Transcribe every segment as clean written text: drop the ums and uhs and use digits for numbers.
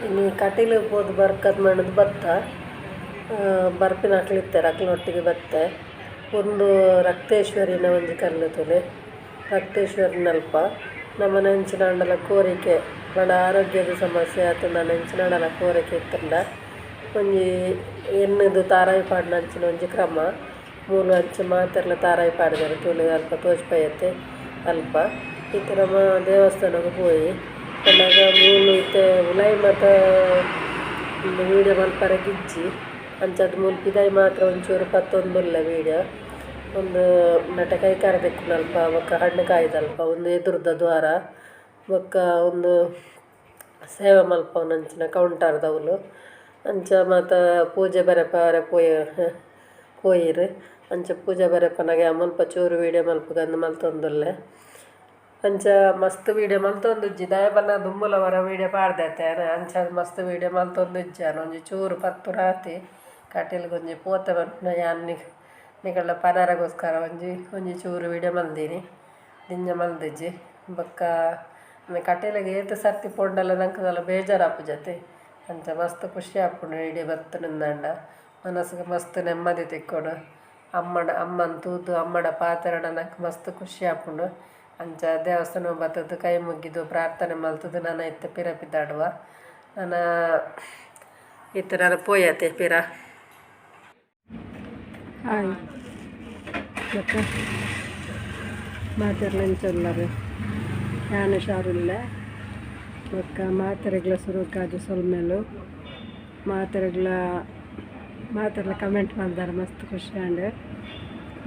ಇನಿ ಕಟೀಲು ಪೋದು ಬರ್ಕತ್ ಮಣದ್ ಬತ್ತ ಬರ್ಪಿನಕ್ಲ್ ಇತ್ತೆರ್ ಅಕ್ಲ್ನೊಟ್ಟಿಗೆ ಬತ್ತೆ. ಉಂದು ರಕ್ತೇಶ್ವರಿನ ಒಂಜಿ ಕಲ್ಲ್ ತೂಲೆ ರಕ್ತೇಶ್ವರಿನಲ್ಪ ನಮನ ಎಂಚಿನಾಂಡಲ ಕೋರಿಕೆ ಪಂಡ ಆರೋಗ್ಯದ ಸಮಸ್ಯೆ ಅತ್ತ್ಂಡ ಎಂಚಿನಾಂಡಲ ಕೋರಿಕೆ ಇತ್ತ್ಂಡ ಒಂಜಿ ಎನ್ನುದು ತಾರಾಯಿ ಪಾಡುನಂಚಿನ ಒಂಜಿ ಕ್ರಮ. ಮೂಲು ಅಂಚ ಮಾತೆರ್ಲ ತಾರಾಯಿ ಪಾಡ್ದೆರ್ ತೂಲೆ ಅಲ್ಪ ತೋಜ್ಪಾಯೆರ್ ಅಲ್ಪ. ಇತ್ತೆ ನಮ ದೇವಸ್ಥಾನಗ್ ಪೋಯಿ ಪನ್ನಗ ಮೂಲು ಇತ್ತೆ ಉಲಾಯಿ ಮಾತ ಉಂದು ವೀಡಿಯೋ ಮನ್ಪರೆಗಿಜ್ಜಿ ಅಂಚಾದ್ ಮೂಲು ಪಿದಾಯಿ ಮಾತ್ರ ಒಂಚೂರು ಪತ್ತೊಂದುಲ್ಲೆ ವೀಡಿಯೋ. ಉಂದು ನೆಟೆ ಕೈಕಾರ್ ದೆಕ್ಕುನಲ್ಪ ಬೊಕ ಹಣ್ಣು ಕಾಯಿದಲ್ಪ ಉಂದು ಎದುರುದ ದ್ವಾರ ಬೊಕ್ಕ ಉಂದು ಸೇವೆ ಮನ್ಪುನಂಚಿನ ಕೌಂಟರ್ ದೌಲು ಅಂಚ ಮಾತ ಪೂಜೆ ಬರೆಪಾವೆರೆ ಪೋಯೆರ್ ಅಂಚ ಪೂಜೆ ಬರೆಪುನಗ ಯಾನ್ ಮುಲ್ಪ ಚೂರು ವೀಡಿಯೋ ಮನ್ಪುಗಂದ್ ಮಲ್ತೊಂದುಲ್ಲೆ. ಅಂಚ ಮಸ್ತ್ ವೀಡಿಯೋ ಮಲ್ತೊಂದಿಜ್ಜಿ ದಾಯೆ ಪಂಡ ದುಂಬುಲ ಒರ ವೀಡಿಯೋ ಪಾಡ್ದೆತೆ ಯಾನ್ ಅಂಚಾದ್ ಮಸ್ತ್ ವೀಡಿಯೋ ಮಲ್ತೊಂದಿಜ್ಜಿ ಯಾನ್ ಒಂಜಿ ಚೂರು ಪತ್ತುನಾತೆ ಕಟೀಲ್ಗ್ ಒಂಜಿ ಪೋತೆ ಪನ್ಪುನ ಯಾನ್ ನಿಕಲ್ಡ ಪನರೆಗೋಸ್ಕರ ಒಂಜಿ ಒಂಜಿ ಚೂರು ವೀಡಿಯೋ ಮಲ್ದಿನಿ ದಿಂಜ ಮಲ್ದಿಜ್ಜಿ. ಬೊಕ್ಕ ಕಟೀಲ್ಗ್ ಏತ್ ಸರ್ತಿ ಪೋಂಡಲ ನಂಕ್ ದಾಲ ಬೇಜಾರಾಪುಜತೆ ಅಂಚ ಮಸ್ತ್ ಖುಷಿ ಆಪುಂಡು ಇಡೆ ಬತ್ತುಂಡಂಡ ಮನಸ್ಸಿಗೆ ಮಸ್ತ್ ನೆಮ್ಮದಿ ತಿಕ್ಕುಂಡು. ಅಮ್ಮಡ ಅಮ್ಮನ್ ತೂದು ಅಮ್ಮಡ ಪಾತೆರ್ಂಡ ನಂಕ್ ಮಸ್ತ್ ಖುಷಿ ಆಪುಂಡು. ಅಂಚ ದೇವಸ್ಥಾನ ಬತ್ತುದು ಕೈ ಮುಗಿದು ಪ್ರಾರ್ಥನೆ ಮಲ್ತುದು ನನ ಇತ್ತೆ ಪಿರ ಪಿದಾಡುವ. ನನ ಇತ್ತೆ ನನ ಪೋಯತೆ ಪಿರ. ಹಾಯ್ ಬೊಕ್ಕ ಮಾತೆರ್ಲ ಎಂಚ ಉಲ್ಲರ್ ಯಾನ್ ಹುಷಾರುಲ್ಲೆ ಬೊಕ್ಕ ಮಾತೆರೆಗ್ಲ ಸುರುಕಾದ್ ಸೊಲ್ಮೆಲು ಮಾತೆರೆಗ್ಲ ಮಾತೆರ್ಲ ಕಮೆಂಟ್ ಮಲ್ದಾರ್ ಮಸ್ತ್ ಖುಷಿ ಆಂಡ್.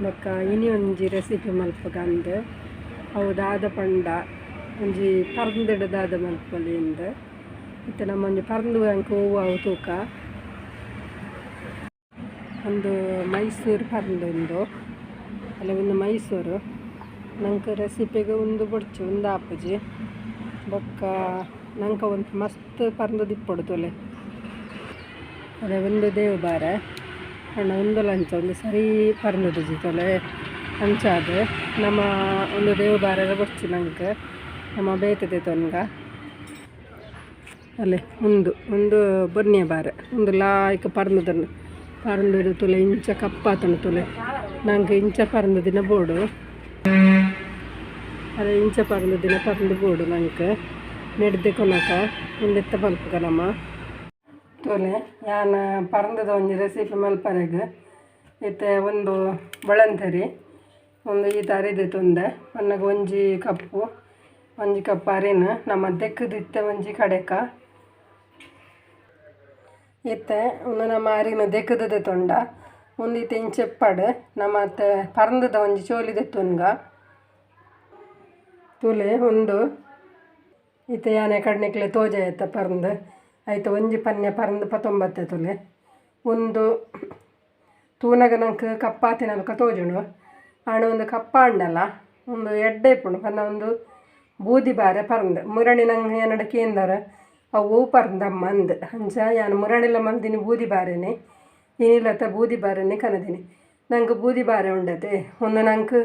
ಬೊಕ್ಕ ಇನಿ ಒಂಜಿ ರೆಸಿಪಿ ಮಲ್ಪುಗಂದ್ ಅವು ದಾದ ಪಂಡ ಒಂಜಿ ಪರ್ಂದ್ಡ್ ದಾದ ಮಲ್ಪೊಲಿ ಇಂದ್. ಇತ್ತೆ ನಮ ಒಂಜಿ ಪರ್ಂದ್ ಎಂಕ್ ಒವ್ವು ಅವು ತೂಕ. ಉಂದು ಮೈಸೂರು ಪರ್ಂದ್ ಉಂದು ಅಲ್ಲ ಉಂದು ಮೈಸೂರು ನಂಕ್ ರೆಸಿಪಿಗ್ ಉಂದು ಬೊಡ್ಚಿ ಉಂದು ಆಪುಜಿ. ಬೊಕ್ಕ ನಂಕ್ ಒಂತೆ ಮಸ್ತ್ ಪರ್ಂದ್ ದಿಪ್ಪೊಡು ತೂಲೆ. ಅದೇ ಉಂದು ದೇವು ಬಾರೆ ಪಂಡ ಉಂದುಲ ಅಂಚ ಉಂದು ಸರಿ ಪರ್ಂದುದಿಜಿ ತೂಲೆ. ಅಂಚಾದ್ ನಮ ಉಂದು ದೇವು ಬಾರೆಲ ಬೊಡ್ಚಿ ನಂಕ್ ನಮ ಬೇತೆ ದೆತೊನ್ಗ. ಅಲೆ ಉಂದು ಉಂದು ಬೊನ್ಯ ಬಾರೆ ಉಂದು ಲಾಯ್ಕ್ ಪರ್ಂದುದುಂಡು ಪರ್ಂದುದು ತೂಲೆ ಇಂಚ ಕಪ್ಪಾತುಂಡು ತೂಲೆ. ನಂಕ್ ಇಂಚ ಪರ್ಂದುದಿನ ಬೋಡು. ಅರೆ ಇಂಚ ಪರ್ಂದುದಿನ ಪರ್ಂದ್ ಬೋಡು ನಂಕ್ ನೆಡ್ದೆ ಕೊನಕ ಉಂದೆತ್ತ ಮಲ್ಪುಗ ನಮ. ತೂಲೆ ಯಾನ್ ಪರ್ಂದುದ ಒಂಜಿ ರೆಸಿಪಿ ಮಲ್ಪರೆಗ್ ಇತ್ತೆ ಉಂದು ಬೊಳಂತೆರಿ ಉಂದು ಈತ್ ಅರಿ ದೆತೊಂದೆ ಪನ್ನಗ ಒಂಜಿ ಕಪ್ಪು ಒಂಜಿ ಕಪ್ ಅರಿನ್ ನಮ ದೆಕ್ಕುದು ಇತ್ತೆ ಒಂಜಿ ಕಡೆಕ. ಇತ್ತೆ ಉಂದು ನಮ ಅರಿನ್ ದೆಕ್ಕುದು ದೆತೊಂಡ ಉಂದು ಇತ್ತೆ ಇಂಚ ಇಪ್ಪಡ್ ನಮ ಇತ್ತೆ ಪರ್ಂದುದ ಒಂಜಿ ಚೋಲಿ ದೆತ್ತೊನ್ಗ. ತೂಲೆ ಉಂದು ಇತ್ತೆ ಯಾನ್ ಎಕಡೆ ನಿಕ್ಲೆ ತೋಜಾಯೆತ್ತ ಪರ್ಂದ್ ಐತ ಒಂಜಿ ಪನ್ಯ ಪರ್ಂದ್ ಪತ್ತೊಂಬತ್ತೆ ತೂಲೆ. ಉಂದು ತೂನಗ ನಂಕ್ ಕಪ್ಪಾತಿನಲಕ ತೋಜುಂಡು ಆಂಡ ಉಂದು ಕಪ್ಪಾಂಡಲ ಉಂದು ಎಡ್ಡೆ ಇಪ್ಪುಂಡು ಪಂಡ ಉಂದು ಬೂದಿ ಬಾರೆ ಪರ್ಂದ್ ಮುರಣಿ ನಂಗೆ ಎನ್ನಡ ಕೇಂದರ್ ಅವು ಒವು ಪರ್ಂದಮ್ಮ ಅಂದ್ ಅಂಚ ಯಾನ್ ಮುರಣಿಲ ಮಲ್ದಿನಿ ಬೂದಿ ಬಾರೆನೆ ಇನಿಲತ ಬೂದಿ ಬಾರೆನೆ ಕನದಿನಿ. ನಂಕ್ ಬೂದಿ ಬಾರೆ ಉಂಡತೆ ಉಂದು ನಂಕ್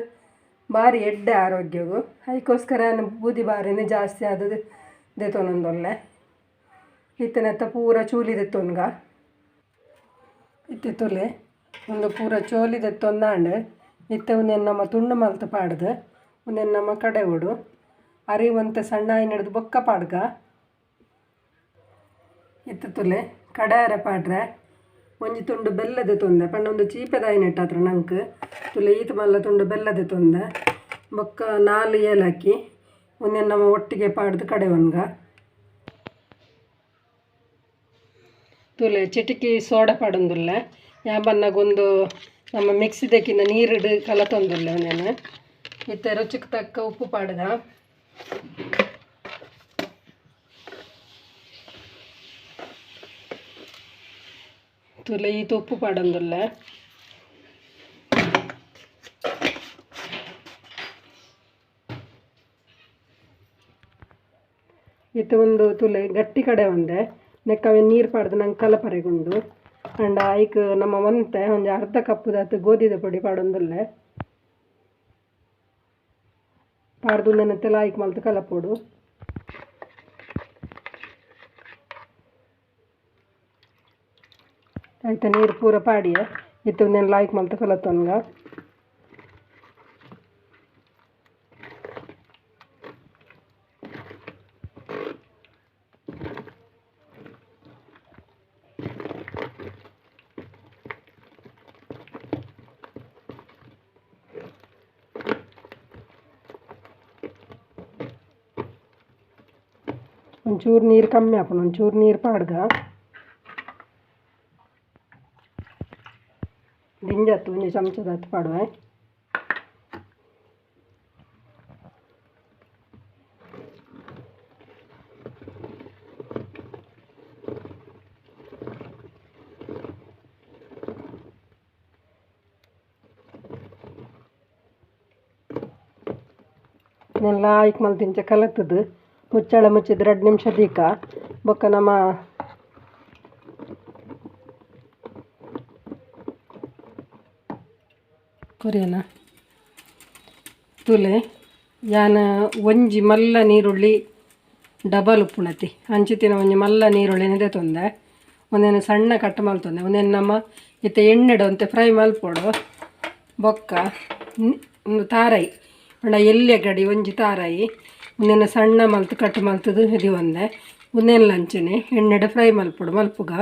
ಬಾರಿ ಎಡ್ಡೆ ಆರೋಗ್ಯಗು ಐಕೋಸ್ಕರ ಯಾನ್ ಬೂದಿ ಬಾರೆನೆ ಜಾಸ್ತಿ ಆದ್ ದೆತೊನೊಂದುಲ್ಲೆ. ಇತ್ತೆ ನೆತ್ತ ಪೂರ ಚೂಲಿ ದೆತ್ತೊನ್ಗ. ಇತ್ತೆ ತೂಲೆ ಉಂದು ಪೂರ ಚೋಲಿ ದೆತ್ತೊಂದಾಂಡ್. ಇತ್ತೆ ಉಂದೆನ್ ನಮ ತುಂಡು ಮಲ್ತ್ ಪಾಡ್ದ್ ಉಂದೆನ್ ನಮ ಕಡೆವೊಡು. ಅರಿ ಒಂತೆ ಸಣ್ಣ ಆಯಿನೆಡ್ದ್ ಬೊಕ್ಕ ಪಾಡ್ಗ. ಇತ್ತೆ ತೂಲೆ ಕಡೆಯರೆ ಪಾಡ್ರೆ ಒಂಜಿ ತುಂಡು ಬೆಲ್ಲ ದೆತ್ತೊಂದೆ ಪಂಡ ಉಂದು ಚೀಪೆದಾಯಿನೆಟ್ಟಾತ್ರ ನಂಕ್ ತೂಲೆ ಈತ್ ಮಲ್ಲ ತುಂಡು ಬೆಲ್ಲ ದೆತ್ತೊಂದೆ ಬೊಕ್ಕ 4 ಏಲಕ್ಕಿ ಉಂದೆನ್ ನಮ ಒಟ್ಟಿಗೆ ಪಾಡ್ದ್ ಕಡೆವೊನ್ಗ. ತೂಲೆ ಚಿಟಿಕಿ ಸೋಡಾ ಪಾಡೊಂದುಲ್ಲೆ ಯಾನ್ ಬನ್ನಗ ಉಂದು ನಮ್ಮ ಮಿಕ್ಸಿ ದೆಕ್ಕಿನ ನೀರುಡು ಕಲತೊಂದುಲ್ಲೆ ಉಂದೆನ್. ಇತ್ತೆ ರುಚಿಕ್ ತಕ್ಕ ಉಪ್ಪು ಪಾಡ್ಗ. ತೂಲೆ ಈತ್ ಉಪ್ಪು ಪಾಡೊಂದುಲ್ಲೆ. ಇತ್ತೆ ಉಂದು ತೂಲೆ ಗಟ್ಟಿ ಕಡೆ ಒಂದೆ ನೆಕ್ ಅವೆನ್ ನೀರು ಪಾಡ್ದ್ ನಂಕ್ ಕಲಪರೆಗುಂಡು. ಆಂಡ ಐಕ್ ನಮ ಒಂತೆ ಒಂಜಿ ಅರ್ಧ ಕಪ್ಪುದಾತ್ ಗೋಧಿದ ಪೊಡಿ ಪಾಡೊಂದುಲ್ಲೆ. ಪಾಡ್ದ್ ಉಂದೆನ್ ಲಾಯ್ಕ್ ಮಲ್ತ್ ಕಲಪೊಡು. ಐತ ನೀರು ಪೂರ ಪಾಡಿಯ ಇತ್ತೆ ಉಂದೆನ್ ಲಾಯ್ಕ್ ಮಲ್ತ್ ಕಲತೊನ್ಗ. ಒಂಚೂರು ನೀರು ಕಮ್ಮಿ ಆಪುಂಡು ಒಂಚೂರು ನೀರು ಪಾಡ್ಗ ದಿಂಜತ್ತು ಒಂಜಿ ಚಮಚದತ್ತು ಪಾಡುವೆ. ಲಾಯ್ಕ್ ಮಲ್ತಿಂಚ ಕಲತ್ತದು ಮುಚ್ಚಳ ಮುಚ್ಚಿದ 2 ನಿಮಿಷ ದೀಕ ಬೊಕ್ಕ ನಮ್ಮ ಕೊರಿಯನ ತುಲೆ ಯಾನ ಒಂಜಿ ಮಲ್ಲ ನೀರುಳ್ಳಿ ಡಬಲ್ ಉಪ್ಪುಣತಿ ಅಂಚಿತಿನ ಒಂಜಿ ಮಲ್ಲ ನೀರುಳ್ಳಿನದೇ ತೊಂದೆ ಒಂದೇನು ಸಣ್ಣ ಕಟ್ ಮಲ್ತೊಂದೆ ಒಂದೇನು ನಮ್ಮ ಇತ್ತೆ ಎಣ್ಣೆಡು ಅಂತೆ ಫ್ರೈ ಮಲ್ಪೊಡು ಬೊಕ್ಕ ಒಂದು ತಾರಾಯಿ ಪಂಡ ಎಲ್ಯ ಗಡಿ ಒಂಜಿ ತಾರಾಯಿ ಒಂದೇನು ಸಣ್ಣ ಮಲ್ತು ಕಟ್ ಮಲ್ತದು ಇದು ಒಂದೆ ಒಂದೇನು ಲಂಚನೆ ಎಣ್ಣೆಡೆ ಫ್ರೈ ಮಲ್ಪೊಡು ಮಲ್ಪುಗ.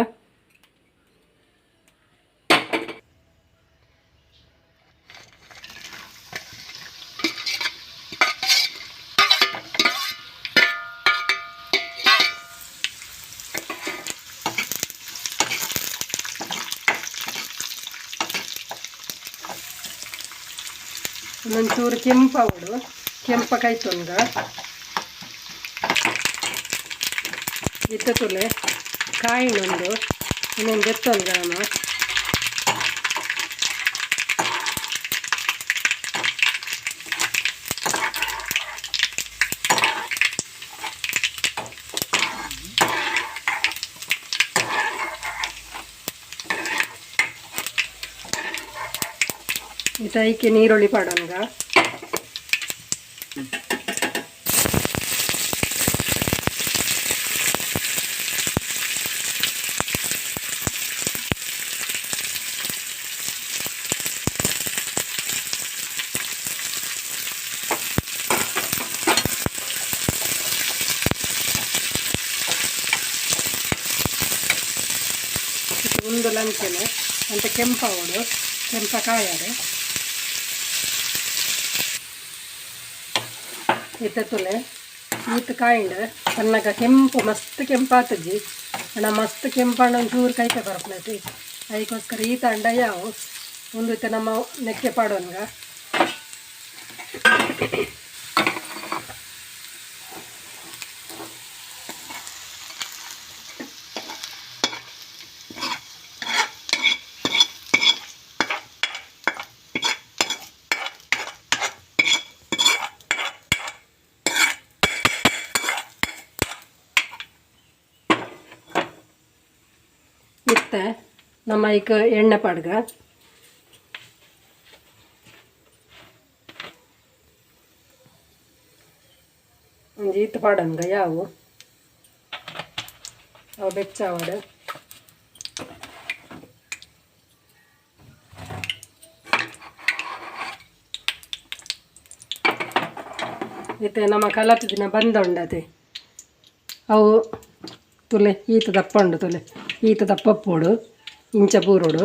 ಒಂದೊಂಚೂರು ಕೆಂಪಾವಡು ಕೆಂಪ ಕಾಯ್ತೊನ್ಗ ಇತ್ತ ತುಲೆ ಕಾಯಿನೊಂದು ಇನ್ನೊಂದು ಎತ್ತೊನ್ಗ ನಮ್ಮ ಇತ್ತ ಐಕೆ ನೀರುಳ್ಳಿ ಪಾಡೊನ್ಗ. ಒಂದು ಲಂಚನೆ ಅಂತ ಕೆಂಪಾವಡು ಕೆಂಪ ಕಾಯಾಡು ಇತ್ತ ತುಲೆ ಈತ ಕಾಯಿಂಡ್ ಸಣ್ಣಗ ಕೆಂಪು ಮಸ್ತ್ ಕೆಂಪಾತಜ್ಜಿ ಅಣ್ಣ ಮಸ್ತ್ ಕೆಂಪಣ್ಣ ಒಂಚೂರು ಕೈಪೆ ಬರಪ್ನೈತಿ ಅದಕ್ಕೋಸ್ಕರ ಈತ ಅಂಡ ಯಾವ ಒಂದು ಇತ್ತ ನಮ್ಮ ನೆಕ್ಕೆ ಪಾಡೋನ್ಗ. ಇತ್ತೆ ನಮ್ಮ ಐಕ್ ಎಣ್ಣೆ ಪಾಡ್ಗ ಒಂಜಿ ಈತ್ ಪಾಡನ್ಗ ಯಾವು ಅವು ಬೆಚ್ಚಾವಡು. ಇತ್ತೆ ನಮ್ಮ ಕಲತ್ ದಿನ ಬಂದ ಉಂಡತೆ ಅವು ತುಲೆ ಈತ ದಪ್ಪ ಉಂಡು ತುಲೆ ಈತ ದಪ್ಪಪ್ಪೋಡು ಇಂಚ ಪೂರೋಡು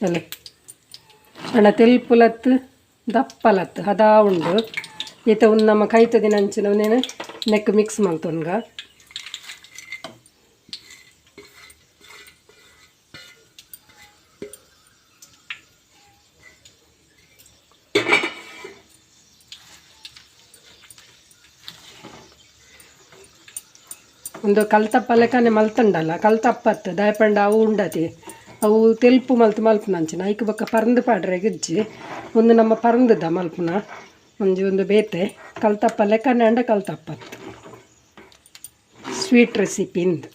ಅಲ್ಲೇ ಅಣ್ಣ ತೆಲ್ಪುಲತ್ತು ದಪ್ಪಲತ್ತು ಹದಾ ಉಂಡು ಈತ ಒಂದು ನಮ್ಮ ಕೈತ ದಿನ ಅಂಚಿನ ನೆಕ್ ಮಿಕ್ಸ್ ಮಲ್ತೊನ್ಗ. ಒಂದು ಕಲ್ತಪ್ಪ ಲೆಕ್ಕನೆ ಮಲ್ತಂಡಲ್ಲ ಕಲ್ತಪ್ಪತ್ತು ದಾಯಪಂಡ ಅವು ಉಂಡತಿ ಅವು ತೆಲ್ಪು ಮಲ್ತು ಮಲ್ಪುನ ಅಂಚಿನ ಐಕ್ ಬೊಕ್ಕ ಪರಂದು ಪಾಡ್ರೆ ಗಿಜ್ಜಿ ಒಂದು ನಮ್ಮ ಪರಂದದ ಮಲ್ಪುನ ಒಂಜಿ ಒಂದು ಬೇತೆ ಕಲ್ತಪ್ಪ ಲೆಕ್ಕನೆ ಅಂಡ ಕಲ್ತಪ್ಪತ್ತು ಸ್ವೀಟ್ ರೆಸಿಪಿ ಇಂದು.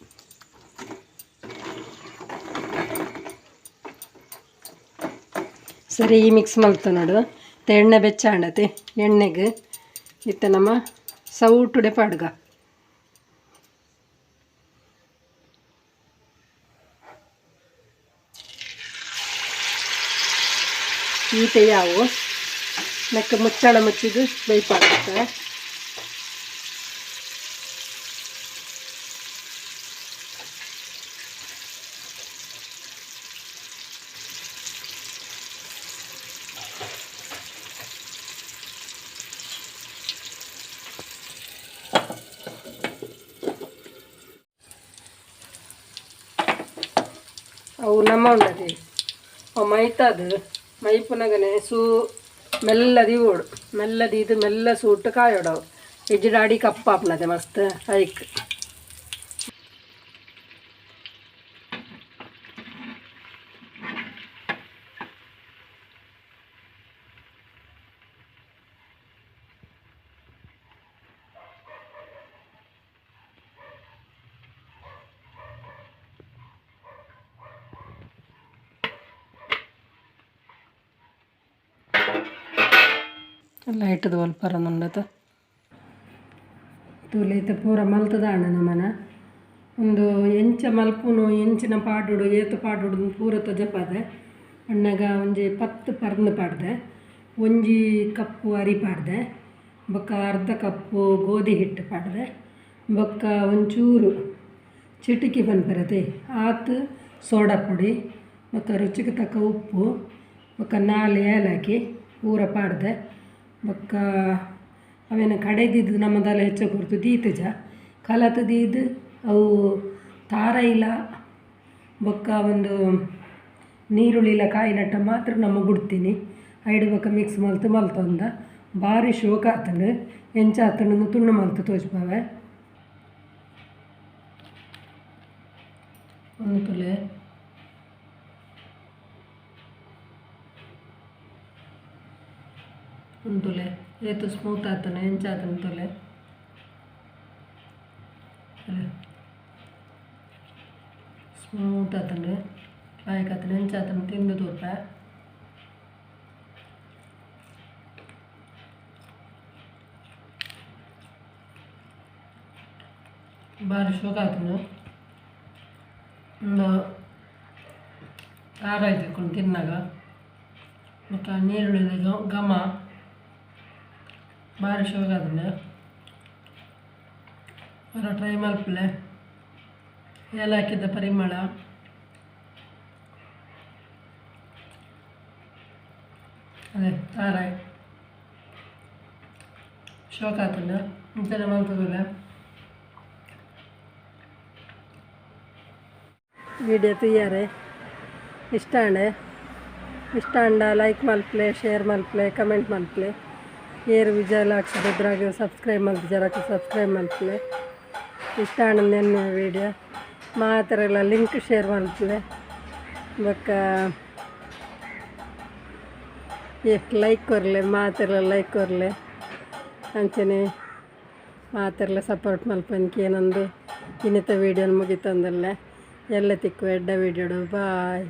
ಸರಿ ಈ ಮಿಕ್ಸ್ ಮಲ್ತು ನೋಡು ಎಣ್ಣೆ ಬೆಚ್ಚ ಅಂಡತಿ ಎಣ್ಣೆಗೆ ಇತ್ತ ನಮ್ಮ ಸೌಟುಡೆ ಪಾಡ್ಗ. ಈತೆ ಯಾವು ನೆಕ್ಕೆ ಮುಚ್ಚಳ ಮುಚ್ಚಿದ್ದು ಬೇಯ್ಪಾಗುತ್ತೆ. ಅವು ನಮ್ಮ ಉಂಡತಿ ಅವು ಮೈತದು ಮೈಪುನಗನೆ ಸೂ ಮೆಲ್ಲದಿ ಓಡು ಮೆಲ್ಲದಿ ಇದು ಮೆಲ್ಲ ಸೂಟ್ ಕಾಯೋಡವು ಎಜ್ಜಿಡಾಡಿ ಕಪ್ಪಾಪ್ನದೆ ಮಸ್ತ್ ಐಕ್. ಲೈಟ್ದು ಒಲ್ಪರನುಂಡತ ತೂಲೆ ಪೂರ ಮಲ್ತದಾಂಡ ನಮನ ಒಂದು ಎಂಚ ಮಲ್ಪುನು ಎಂಚಿನ ಪಾಡುಡು ಏತು ಪಾಡುಡು ಪೂರ ತೊಜಪಾದೆ. ಅಣ್ಣಗ ಒಂಜಿ 10 ಪರ್ಂದ್ ಪಾಡ್ದೆ, ಒಂಜಿ ಕಪ್ಪು ಅರಿ ಪಾಡ್ದೆ, ಬೊಕ್ಕ ಅರ್ಧ ಕಪ್ಪು ಗೋಧಿ ಹಿಟ್ಟು ಪಾಡ್ದೆ, ಬೊಕ್ಕ ಒಂಚೂರು ಚಿಟಿಕಿ ಪನ್ಪರತೆ ಆತ್ ಸೋಡಾ ಪುಡಿ, ಬೊಕ್ಕ ರುಚಿಗೆ ತಕ್ಕ ಉಪ್ಪು, ಬೊಕ್ಕ 4 ಏಲಕ್ಕಿ ಪೂರ ಪಾಡ್ದೆ. ಬೊಕ್ಕ ಅವೇನು ಕಡೆದಿದ್ದು ನಮ್ಮದೆಲ್ಲ ಹೆಚ್ಚು ಕೊಡ್ತು ದೀತಜ ಕಲತ ದೀದ್ ಅವು ತಾರೈಲ ಬೊಕ್ಕ ಒಂದು ನೀರುಳ್ಳಿಲ ಕಾಯಿ ನಟ್ಟ ಮಾತ್ರ ನಮ್ಮ ಗುಡ್ತೀನಿ ಐಡು ಬೊಕ್ಕ ಮಿಕ್ಸ್ ಮಲ್ತು ಮಲ್ತೊಂದ ಭಾರಿ ಶೋಕ ಆತಂಡು ಎಂಚ ಆತಂಡು ತುಂಡು ಮಲ್ತು ತೋಜ್ಪಾವೆ. ಒಂದು ತುಲೆ ಒಂದು ಏತು ಸ್ಮೂತ್ ಆತನ ಎಂಚ ಆತನ ತೊಲೆ ಸ್ಮೂತ್ ಆತನ ಲಾಯಕ್ ಆತನ ಎಂಚ ಆತನ ತಿಂದು ತೂಪ. ಭಾರಿ ಶೋಕ ಆತನ ಒಂದು ಖಾರ ಐತೆ ತಿನ್ನಾಗ ಮತ್ತು ನೀರುಳ್ಳಿ ಘಮ ಭಾರಿ ಶೋಕ ಅದನ್ನ ಅವರ ಟ್ರೈ ಮಲ್ಪಲೆ. ಏಲಕ್ಕಿದ ಪರಿಮಳ ಅದೇ ತಾರಾಯ್ ಶೋಕ ಆತನ ಇಂಚನೆ ಮಲ್ತದಲ್ಲ. ವಿಡಿಯೋ ತೂಯಾರೆ ಇಷ್ಟ ಅಂಡೆ ಇಷ್ಟ ಅಂಡ ಲೈಕ್ ಮಲ್ಪಲೆ, ಶೇರ್ ಮಲ್ಪಲೆ, ಕಮೆಂಟ್ ಮಲ್ಪಲೆ. ಏರು ವಿಜಯಲಾಕ್ಷ ಭದ್ರಾಗ ಸಬ್ಸ್ಕ್ರೈಬ್ ಮಲ್ತು ಜರಕ್ಕೆ ಸಬ್ಸ್ಕ್ರೈಬ್ ಮಲ್ಪಲೆ. ಇಷ್ಟ ಆಂಡ ವಿಡಿಯೋ ಮಾತ್ರ ಲಿಂಕ್ ಶೇರ್ ಮಲ್ಪಲೆ. ಬೊಕ್ಕ ಲೈಕ್ ಕೊರ್ಲೆ ಮಾತೆರ್ಲ ಲೈಕ್ ಕೊರ್ಲೆ ಅಂಚನೆ ಮಾತೆರ್ಲ ಸಪೋರ್ಟ್ ಮಲ್ಪನ್ಕೆ ಏನೊಂದು ಇನ್ನಿತ ವೀಡಿಯೋನ ಮುಗಿತಂದಲ್ಲ ಎಲ್ಲ ತಿಕ್ಕು ಎಡ್ಡ ವೀಡಿಯೋಡು. ಬಾಯ್.